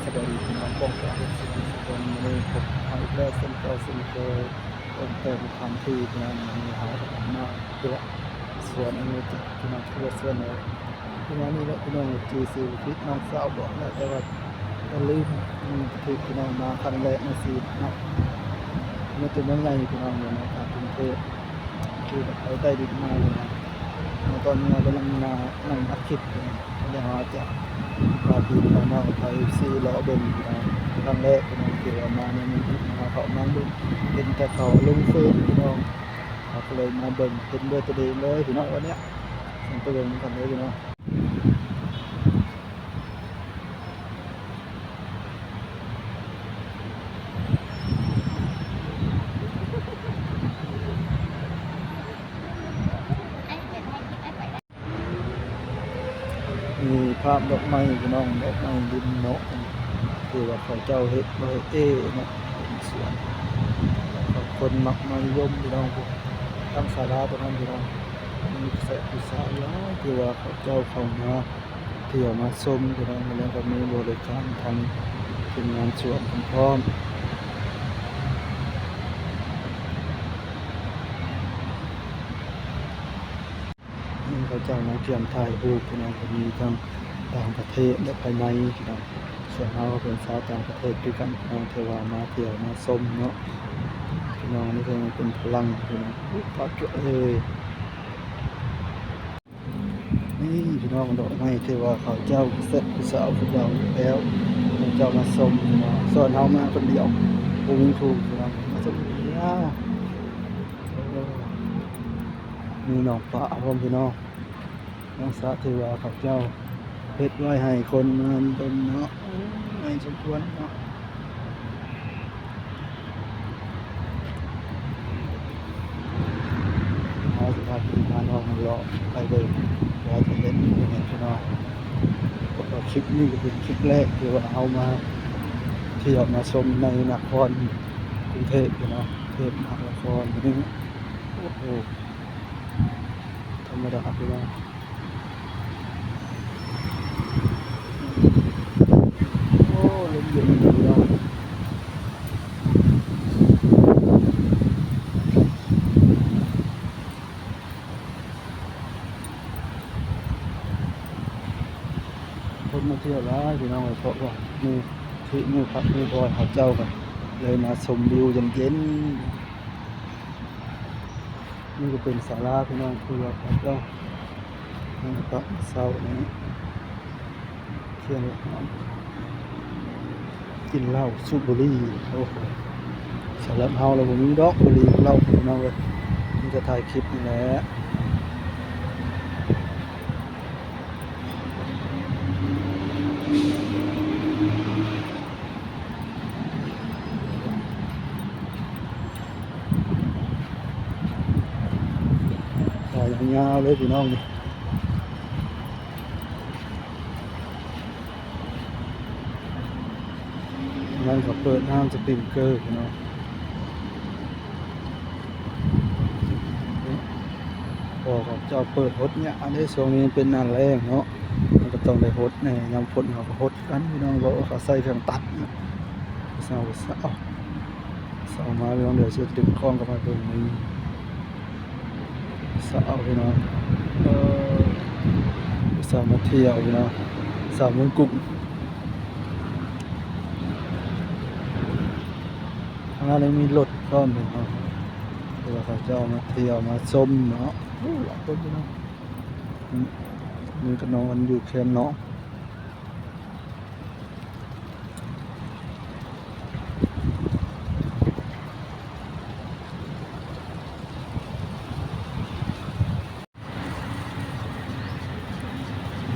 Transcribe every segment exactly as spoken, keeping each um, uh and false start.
สบายดีพี่น้อง ป้องกันทุกสิ่งทุกคน มื้อนี้พบเฮาอีกแล้ว เช่นเก่าเช่นเคย เพิ่มเติมอีกครั้งที่พี่น้อง มื้อนี้เฮาก็มาเที่ยวสวนองุ่นพี่น้อง เที่ยวสวนเลย พี่น้อง นี่แหละพี่น้อง ที่สิผิดน้องสาวบอกแล้ว แต่ว่าก็ลืม อืม ที่พี่น้องมาครั้งแรกในชีวิตเนาะ มันเป็นเมืองใหญ่พี่น้อง อยู่ในกรุงเทพฯ คือแบบไปใต้ดินมาเลยนะ ตอนนี้เรากำลังมานั่งอัดคลิปอยู่นะ เดี๋ยวเราจะพาพี่พาน้องพาเอฟซีเลาะเบิ่งพี่น้อง ครั้งแรกพี่น้อง ที่เรามาในเมืองทิพย์นะครับ เขานั่งเบิ่ง เห็นแต่เขาลงเฟซพี่น้อง เราก็เลยมาเบิ่ง เห็นด้วยตัวเองเลยพี่น้อง วันเนี้ย ไปเบิ่งกันเลยพี่น้อง มีภาพดอกไม้พี่น้อง ดอกไม้ริมเนาะ คือว่าเขาเจ้าเฮ็ดไว้เอ้เนาะ เป็นสวน คนมักมานิยมพี่น้อง ทั้งศาลาตรงนั้นพี่น้อง มีแสะผู้สาวหลาย คือว่าเขาเจ้าเข้ามาเที่ยวมาชมพี่น้อง แล้วก็มีบริการทางทีมงานสวนพร้อม นี่เขาเจ้ามาเตรียมถ่ายรูปพี่น้อง ก็มีทั้งต่างประเทศและภายในพี่น้อง ส่วนเราก็เป็นชาวต่างประเทศด้วยกันพี่น้อง ที่ว่ามาเที่ยวมาชมเนาะ พี่น้อง นี่ก็ยังเป็นพลังพี่น้อง อุ๊ย ปาดจุ๊เอ้ย นี่พี่น้อง ดอกไม้ที่ว่าเขาเจ้าเซตผู้สาวผู้เจ้าอยู่แล้ว เขาเจ้ามาชมพี่น้อง ส่วนเรามาคนเดียว บ่มีครูพี่น้อง มาชมคนเดียว โอ้ มีน้องปลาพร้อมพี่น้อง น้องสระที่ว่าเขาเจ้าเฮ็ดไว้ให้คนมาเบิ่งเนาะ ง่ายสมควรเนาะ เฮาสิพาพี่พาน้องเลาะไปเบิ่งว่าจะเห็นบ่เห็นพี่น้อง เพราะว่าคลิปนี้ก็เป็นคลิปแรกที่ว่าเฮามาเที่ยวมาชมในนครกรุงเทพฯพี่น้อง กรุงเทพฯมหานคร นี่ โอ้โห ธรรมดาพี่น้อง โอ้ ลมเย็นดีเนาะ คนมาเที่ยวหลายพี่น้องเอ้ย เพราะว่ามีที่มีพักมีบอยเขาเจ้ากัน เลยมาชมวิวเย็นๆ นี่ก็เป็นศาลาพี่น้อง คือว่าเขาเจ้า นั่งพักเช้านี้ เที่ยงแล้ว กินเหล้าสูบบุหรี่ โอ้โห สำหรับเฮาแล้วบ่มีดอกบุหรี่เหล้าพี่น้องเอ้ย มีแต่ถ่ายคลิปนี่แหละ ถ่ายยาวๆเลยพี่น้องนี่ นั่นก็เปิดน้ำสปริงเกอร์พี่น้อง พอเขาเจ้าเปิดหดเนี่ย อันนี้ช่วงนี้เป็นหน้าแล้งเนาะ มันก็ต้องได้หดแน่ ยามฝนเขาก็หดกันพี่น้อง เพราะว่าเขาใส่เครื่องตัดเนาะ เช้าๆ เช้ามาพี่น้อง เดี๋ยวจะดึงกล้องกลับมาเบิ่งนี่ สาวพี่น้อง เออ สาวมาเที่ยวพี่น้อง สาวเมืองกรุง ข้างหน้านี้มีรถพร้อมพี่น้อง เดี๋ยวเขาจะเอามาเที่ยวมาชมเนาะ อู้ หลายคนพี่น้อง อืม มีก็นอนอยู่แคมป์เนาะ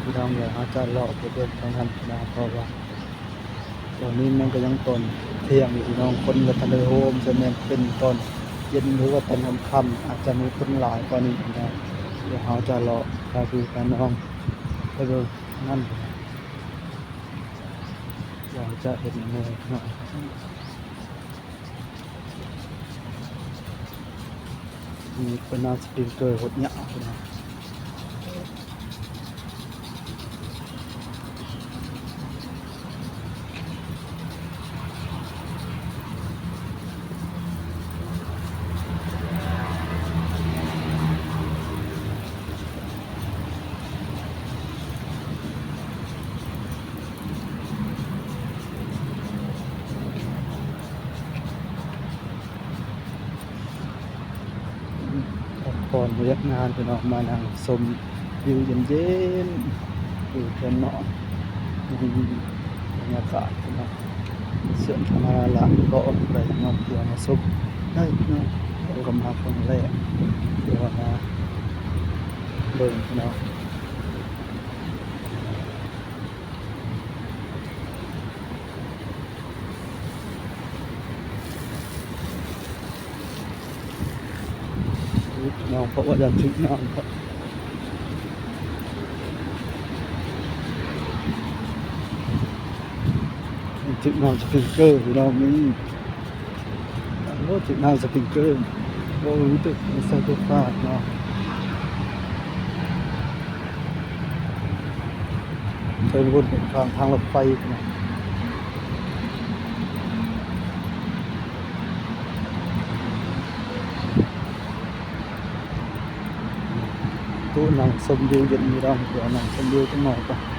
พี่น้อง เดี๋ยวเราจะเลาะไปเบิ่งทางนั้นพี่น้อง เพราะว่าตอนนี้มันก็ยังตอนเที่ยงอยู่พี่น้อง คนก็ทันได้โฮม ส่วนใหญ่เป็นตอนเย็นหรือว่าตอนค่ำๆ อาจจะมีคนหลายกว่านี้พี่น้อง เดี๋ยวเราจะเลาะพาพี่พาน้องไปเบิ่งนั่น ว่าจะเป็นยังไงเนาะ นี่เป็นน้ำสปริงเกอร์หดยาวนะ เ เวียกงานพี่น้องมานั่งชมวิวเย็นๆอยู่เทือนหนอน อืม บรรยากาศพี่น้อง สวนธรรมดาละก็ออกไปมาเที่ยวมาชมได้พี่น้อง ผมก็มาครั้งแรก เดี๋ยวมาเบิ่งพี่น้อง น้อง เพราะว่าอยากถึงน้ำครับ ถึงน้ำสปริงเกอร์พี่น้อง นี่ โอ้ ถึงน้ำสปริงเกอร์ โอ้ รู้สึกมันใส่ตัวฟาดเนาะ เทิงบนเป็นทาง ทางรถไฟนะ ตู้นั่งชมวิวเย็นมีดอง เดี๋ยวนั่งชมวิวจักหน่อยก่อน